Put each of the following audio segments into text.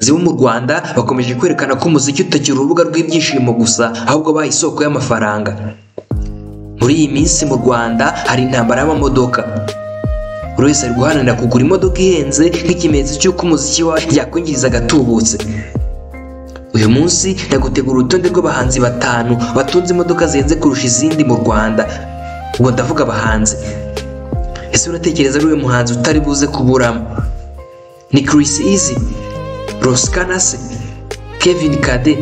Abahanzi bo mu Rwanda bakomeje kwerekana ko umuziki utakiri urubuga rw'ibyishimo gusa, ahubwo baye isoko y'amafaranga. Muri iyi minsi mu Rwanda hari intambara y'amamodoka. Buri wese ari guharanira kugura imodoka ihenze nk'ikimenyetso cy'uko umuziki wawe yakwinjiriza agatubutse. Uyu munsi ndagutegura urutonde rw'abahanzi batanu batunze imodoka zihenze kurusha izindi mu Rwanda. Ubwo ndavuga abahanzi. Ese uratekereza ari uyu muhanzi utari buze kuburamo? Ni Chris Easy, Ross Kana se, Kevin Kade,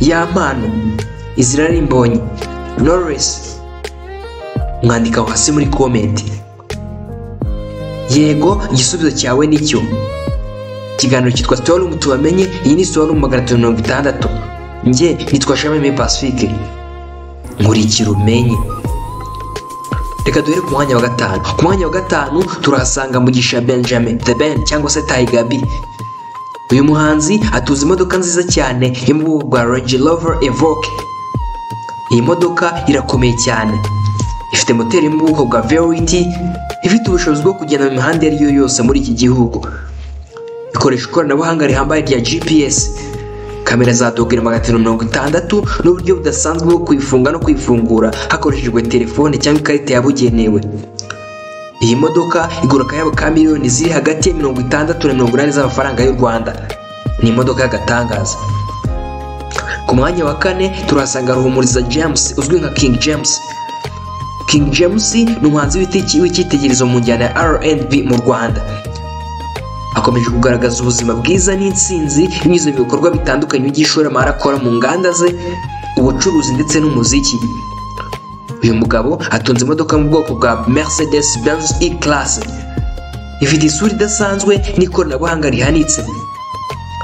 Yampano, Israel Mbonyi, Knowless? Mwandika aho hasi muri comment. Yego, igisubizo cyawe nicyo. Ikiganiro cyitwa Storeroom tubamenye, iyi ni Storeroom 360. Njye nitwa Shamime Pacifique. Nkurikira umenye. Reka duhere ku mwanya wa gatanu. Ku mwanya wa gatanu turahasanga Mugisha Benjamin The Ben cyangwa se Tiger B. Uyu muhanzi atuza imodoka nziza cyane yo mu bwoko bwa Range Rover Evoque. Iyi modoka irakomeye cyane. Ifite moteri yo mu bwoko bwa V8, ifite ubushobozi bwo kugenda mu mihanda iyo ari yo yose muri iki gihugu. Ikoresha ikoranabuhanga rihambaye rya GPS, kamera za dogere 560 n'uburyo budasanzwe bwo kuyifunga no kuyifungura hakoreshejwe telefone cyangwa ikarita yabugenewe. Iyi modoka igura akayabo ka miliyoni ziri hagati ya 60 na 80 z'amafaranga y'u Rwanda. Ni imodoka y'agatangaza. Ku mwanya wa kane turahasanga Ruhumuriza James uzwi nka King James. King James ni umuhanzi w'icyitegererezo mu njyana ya R&B mu Rwanda. Akomeje kugaragaza ubuzima bwiza n'intsinzi binyuze mu bikorwa bitandukanye by'ishoramari akora mu nganda ze, ubucuruzi ndetse n'umuziki. Uyu mugabo atunze imodoka mu bwoko bwa Mercedes Benz E-Class. Ifite isura idasanzwe n'ikoranabuhanga rihanitse.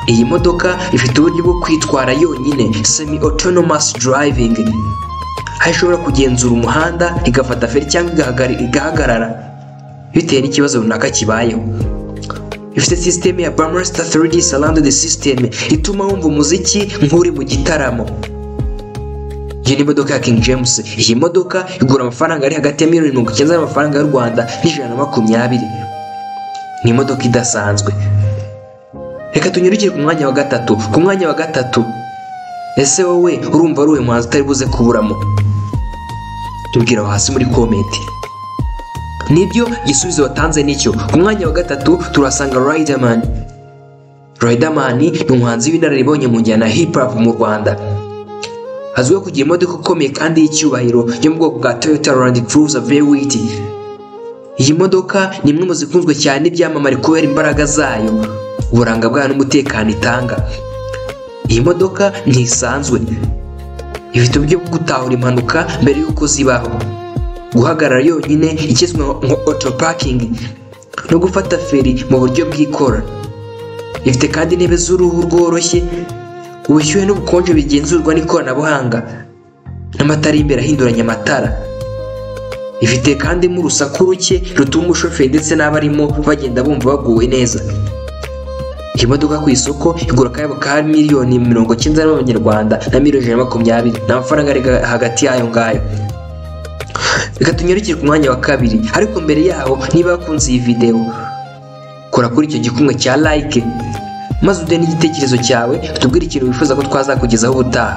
Iyi modoka ifite uburyo bwo kwitwara yonyine, semi autonomous driving, aho ishobora kugenzura umuhanda, igafata feri cyangwa igahagarara bitewe n'ikibazo runaka kibayeho. Ifite sisiteme ya Burmester 3D Surround System ituma wumva umuziki nk'uri mu gitaramo. Iyi ni imodoka ya King James. Iyi modoka igura amafaranga ari hagati ya miliyoni 90 z'amafaranga y'u Rwanda n'120. Ni imodoka idasanzwe. Reka tunyarukire ku mwanya wa gatatu. Ku mwanya wa gatatu, ese wowe urumva ari uyu muhanzi utari buze kuburamo? Tubwira aho hasi muri comment. Nibyo, igisubizo watanze nicyo. Ku mwanya wa gatatu turasanga Riderman. Riderman ni umuhanzi w'inararibonye mu njyana ya hip hop mu Rwanda. Azwiho kugira imodoka ikomeye kandi y'icyubahiro yo mu bwoko bwa Toyota Land Cruiser V8. Iyi modoka ni imwe mu zikunzwe cyane n'ibyamamare kubera imbaraga zayo, uburanga bwayo n'umutekano itanga. Iyi modoka ntisanzwe. Ifite uburyo bwo gutahura impanuka mbere y'uko zibaho, guhagarara yonyine ikizwi nka auto parking, no gufata feri mu buryo bwikora. Ifite kandi intebe z'uruhu rworoshye, ubushyuhe n'ubukonje bigenzurwa n'ikoranabuhanga, n'amatara y'imbere ahinduranya amatara. Ifite kandi urusaku ruke rutuma umushoferi ndetse n'abarimo bagenda bumva baguwe neza. Iyi modoka ku isoko igura akayabo ka miliyoni 90 z'amanyarwanda na miliyoni 120, ni amafaranga ari hagati y'ayo ngayo. Reka tunyarukire ku mwanya wa kabiri, ariko mbere yaho niba wakunze iyi video kora kuri icyo gikumwe cya like, maze uduhe n'igitekerezo cyawe, utubwire ikintu wifuza ko twazakugezaho ubutaha.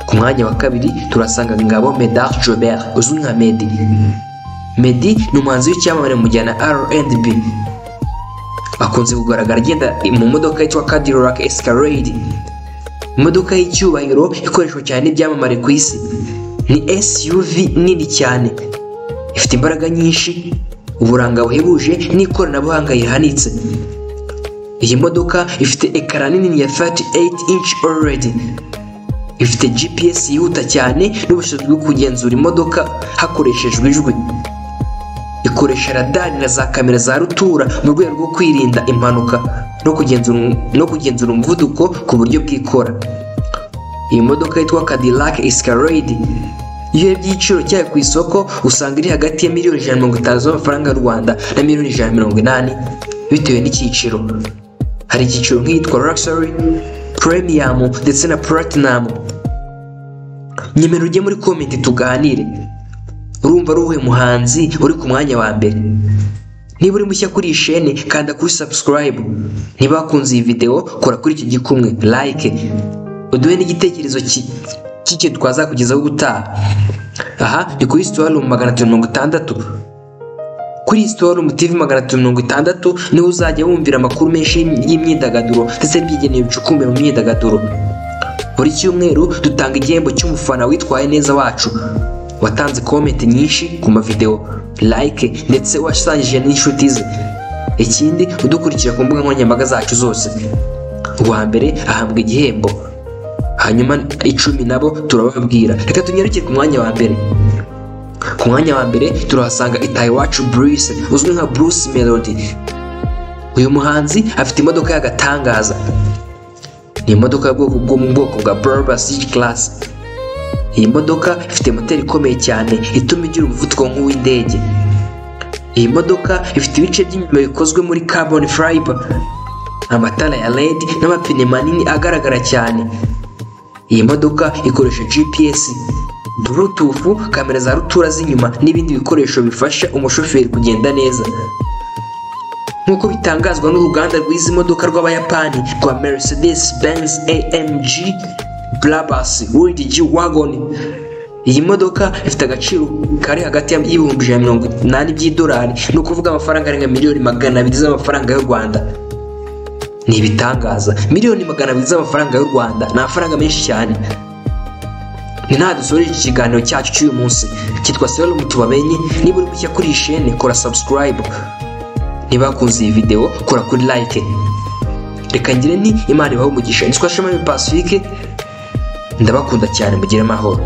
Ku mwanya wa kabiri turasanga Ngabo Medard Jobert uzwi nka Meddy. Meddy ni umuhanzi w'icyamamare mu njyana R&B. Akunze kugaragara agenda mu modoka yitwa Cadillac Escalade, imodoka y'icyubahiro ikoreshwa cyane n'ibyamamare ku isi. Ni SUV nini cyane, ifite imbaraga nyinshi, uburanga buhebuje n'ikoranabuhanga rihanitse. Iyi modoka ifite ekara nini ya 38 inch OLED, ifite GPS yihuta cyane n'ubushobozi bwo kugenzura imodoka hakoreshejwe ijwi. Ikoresha radari na za kamera za rutura mu rwego rwo kwirinda impanuka no kugenzura umuvuduko ku buryo bwikora. Iyi modoka yitwa Cadillac Escalade, iyo urebye igiciro cyayo ku isoko usanga iri hagati ya miliyoni 150 z'amafaranga y'u Rwanda na miliyoni 180 bitewe n'icyiciro. Hari icyiciro nk'iyitwa Luxury, Premium ndetse na Platinum. Nyemera ujye muri comment tuganire. Urumva ari uwuhe muhanzi uri ku mwanya wa mbere? Niba uri mushya kuri iyi shene, kanda kuri subscribe. Niba wakunze iyi video, kora kuri iki gikumwe like, uduhe n'igitekerezo cy'icyo twazakugezaho ubutaha. Aha ni kuri Storeroom 360. Kuri Storeroom TV 360 niho uzajya wumvira amakuru menshi y'imyidagaduro ndetse n'ibyigenewe bicukumbuye mu myidagaduro. Buri cyumweru dutanga igihembo cy'umufana witwaye neza wacu, watanze comment nyinshi ku mavideo, like ndetse wasangije n'inshuti ze. Ikindi, udukurikira ku mbuga nkoranyambaga zacu zose. Uwa mbere ahabwa igihembo, hanyuma 10 nabo turababwira. Reka tunyarukire ku mwanya wa mbere. Ku mwanya wa mbere turahasanga Itahiwacu Bruce, uzwi nka Bruce Melody. Uyu muhanzi afite imodoka y'agatangaza. Ni imodoka bwo mu bwoko bwa Brabus C-Class. Iyi modoka ifite moteri ikomeye cyane ituma igira umuvuduko nk'uw'indege. Iyi modoka ifite ibice by'inyuma bikozwe muri carbon fiber, amatara ya LED n'amapine manini agaragara cyane. Iyi modoka ikoresha GPS, Bluetooth, kamera za rutura z'inyuma n'ibindi bikoresho bifasha umushoferi kugenda neza. Nk'uko bitangazwa n'uruganda rw'izi modoka rw'Abayapani rwa Mercedes Benz AMG Brabus World G Wagon, iyi modoka ifite agaciro kari hagati y'180,000 by'idolari, ni ukuvuga amafaranga arenga 200,000,000 z'amafaranga y'u Rwanda. Ni ibitangaza, 200,000,000 z'amafaranga y'u Rwanda ni amafaranga menshi cyane. Ni nta dusoreje iki kiganiro cyacu cy'uyu munsi cyitwa Storeroom Tubamenye. Niba uri mushya kuri iyi shene, kora subscribe. Niba wakunze iyi video, kora kuri like. Reka ngire nti Imana ibahe umugisha. Nitwa Shema Pacifique, ndabakunda cyane, mugire amahoro.